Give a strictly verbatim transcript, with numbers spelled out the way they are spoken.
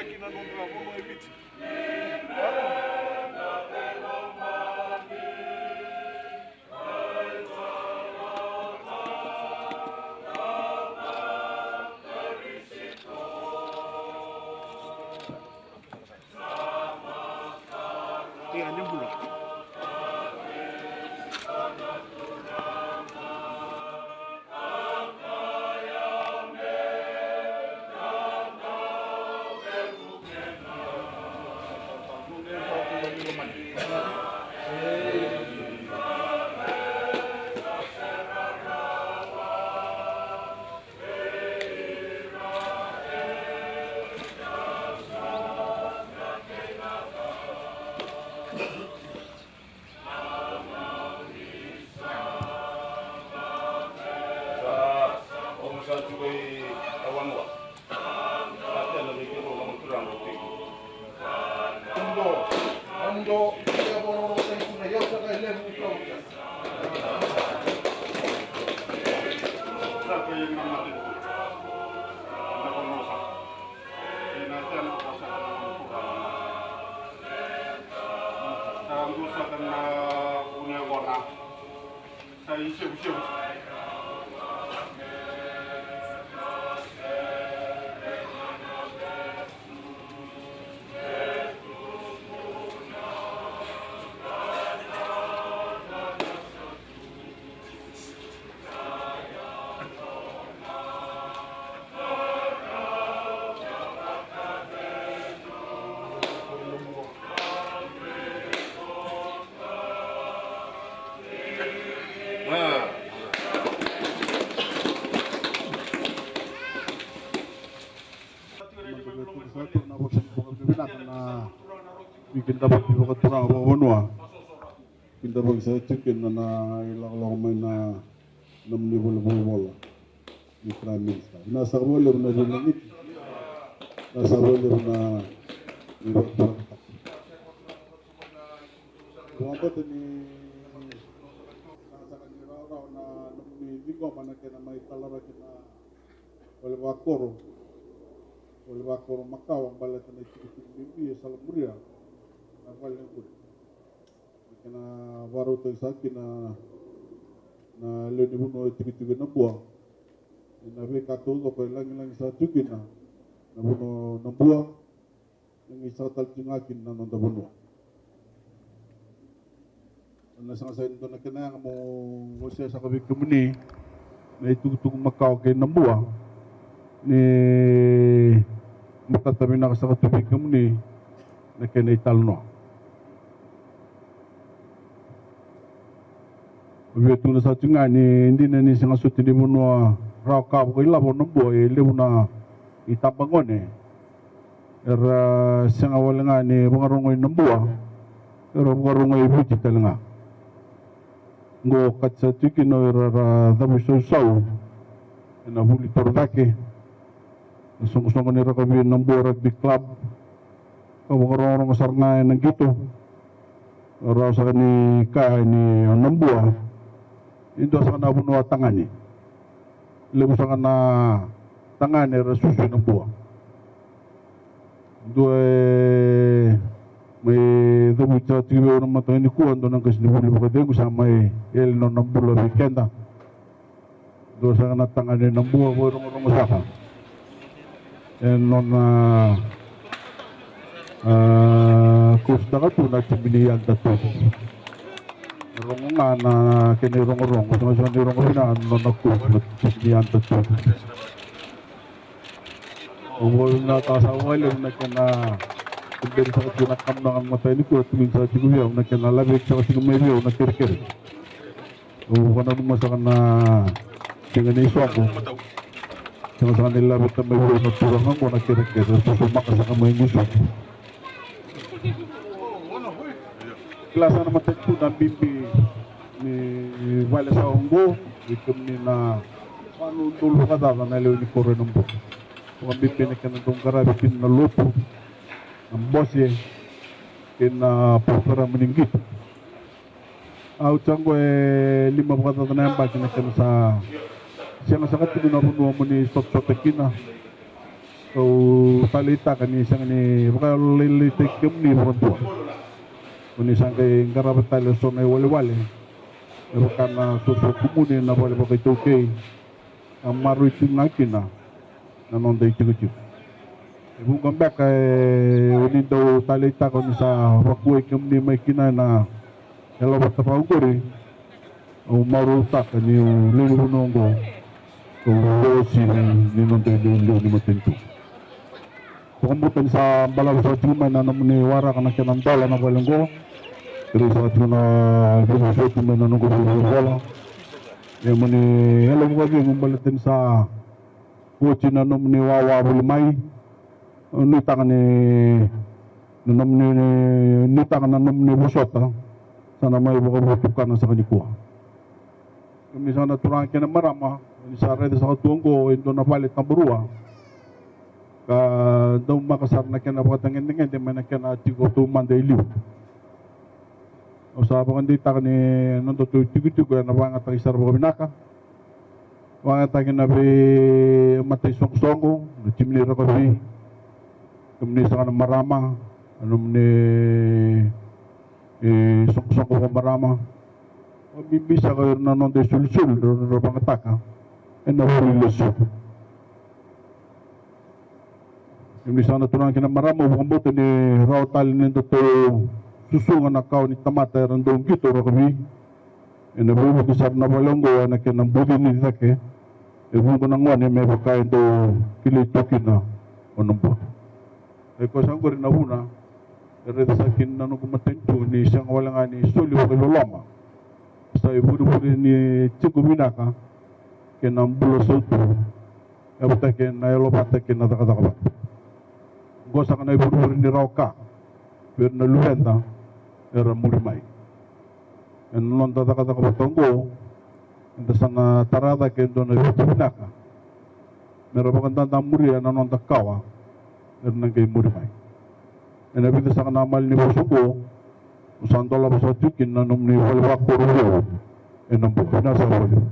Ki na nodra vanua e Viti. Ia, ni bula. Sa, o sa tiko i Awanua. Sa tena vei keirau na turaga o Teiku. Mudo, mudo, ia voro ro Teiku na ia saka e levu kauta. Sa ko i na mate tu. Na kono sa. Ina tena ko sa na turaga. Sa dua saka na vuniyaqona. Sa isevusevu. Vinaka na veikidavaki vakaturaga vakavanua. Kidavaki saka tiko kina na ilakolako mai na nomuni valenivolavola ni Prime Minister. Vinaka saka vakalevu na veilamati. Vinaka saka vakalevu na veivakatakarakarataki. Vakabauta ni vinaka saka ni rawarawa na nomuni ciqoma na kena mai talaraki na vale vakoro, vale vakoro makawa baleta na itikotiko bibi e salamuria na vale ni kune. Na kena vakarautaki saka kina na lewe ni vanua e tikotiko e Nabua. Ena veika taucoko e lagilagi saka tiko kina na vanua o Nabua, lagilagi saka tale tiko ga kina na noda vanua. Na saga saka ni dua na kena yaga meu wasea saka vei kemuni na itukutuku makawa kei Nabua ni matata vinaka saka tu vei kemuni na kena italanoa. Via tukuna saka tiko ga ni dina ni sega soti ni vanua rawa ka vakailavo o Nabua, e levu na itabagone era sega wale ga ni vakarorogo i Nabua, era vakarorogo i Viti tale ga. Qo okati saka tiko kina o ira era cavuisausau ena vuli torocake, na soqosoqo ni rakavi Nabua Rugby Club, ka vakarogorogo sara ga ena qito. Rawa saka ni kaya ni o Nabua e dua saka na vanua tagane. Levu saka na tagane era susu i Nabua. Dua e mai cavuti saka tiko vei au na mataka nikua, dua na qasenivuli vakacegu sa mai yali nona bula vei keda. Dua saka na tagane Nabua, vakarogorogo saka ena nona, a, kofutaka tu na timi ni Yada Tui. Rogo ga na kena irogorogo, sega sega ni rogo vinaka na nona kofu na timi ni Yada Tui. Au vakavinavinakataka saka vakalevu na kena tuberi saka tiko na kamunaga na mataka nikua, tukuni saka tiko vei au na kena laveti saka tiko mai vei au na kerekere. Au vakananuma saka na siga ni soqo. Sega saka ni laveta mai vei au na turaga oqo na kerekere, sosomaka saka mai ni soqo. Kila saka na matanitu na bibi ni vale saka oqo, vei kemuni na vanua udolu vakacaca na lewe ni koro e Nabua. Vakabibi na kena dau qaravi kina na lotu, na bose kei na porokaramu ni qito. A oti saka oqo e lima vakacaca na yabaki na kena sa sega saka tiko na vanua mo ni sotasota kina. Kau taleitaka ni sega ni vakalailaitaki kemuni vakadua. Ko ni sa qai qarava tale eso na iwalewale me vaka na sosokumuni na vale vakaitaukei, ka maroroi tiko ga kina na noda itikotiko. E vuqa beka e o ni dau taleitaka ni sa vakuai kemuni mai kina ena yalovata vaqori. Au marautaka niu lewe ni vanua oqo, kau vakauasivi ni noda iliuliu ni matanitu. Vakabauta ni sa balavu saka tiko mai na nomuni waraka na kena dola na vale oqo. Kerei saka tiko na veivuke saka tiko mai na noqu veivuke vola. Ia moni yalo vakacegu baleta ni sa oti na nomuni wawa voli mai. Nuitaka ni, na nomuni, nuitaka na nomuni vosota sa na mai vakavutukana saka nikua. Kemuni saka na turaga kei na marama, ni sa raica saka tu oqo e dua na vale tabarua ka daumaka sara na kena vakatagedegede mai na kena tiko taumada e liu. Au sa vakadeitaka ni nodatou itikotiko ena vakayagataki sara vakavinaka. Vakayagataki na veimataisoqosoqo, na timi ni rakavi, kemuni saka na marama, na nomuni isoqosoqo vakamarama. Bibi saka o ira na noda isolisoli ra, ra vakayagataka ena vuli lesu. Kemuni saka na turaga kei na marama, au vakabauta ni rawa tale ni datou susuga na kawa ni tamata era dau qito rakavi. Ena veivuke sara na vale oqo ena kena bucini cake e vuqa na gone me vaka e dau kilai tu kina o na buca. E koya saka oqori na vuna e raica saka kina na noqu matanitu ni sega wale ga ni soli vakailoloma. Sa ivurevure ni tiko vinaka kei na bula sautu. E vata kei na yalovata kei na cakacaka vata. Oqo saka na ivurevure ni rawa ka vei ira na luveda era muri mai. Ena noda cakacaka vata oqo, eda sa na tara cake e dua na viti vinaka me ra vakadadamuria na noda kawa era na qai muri mai. Ena vica saka na maliwa ni vosa oqo, au sa dolava saka tiko kina na nomuni vale vakoro vou ena bua. Vinaka saka vakalevu.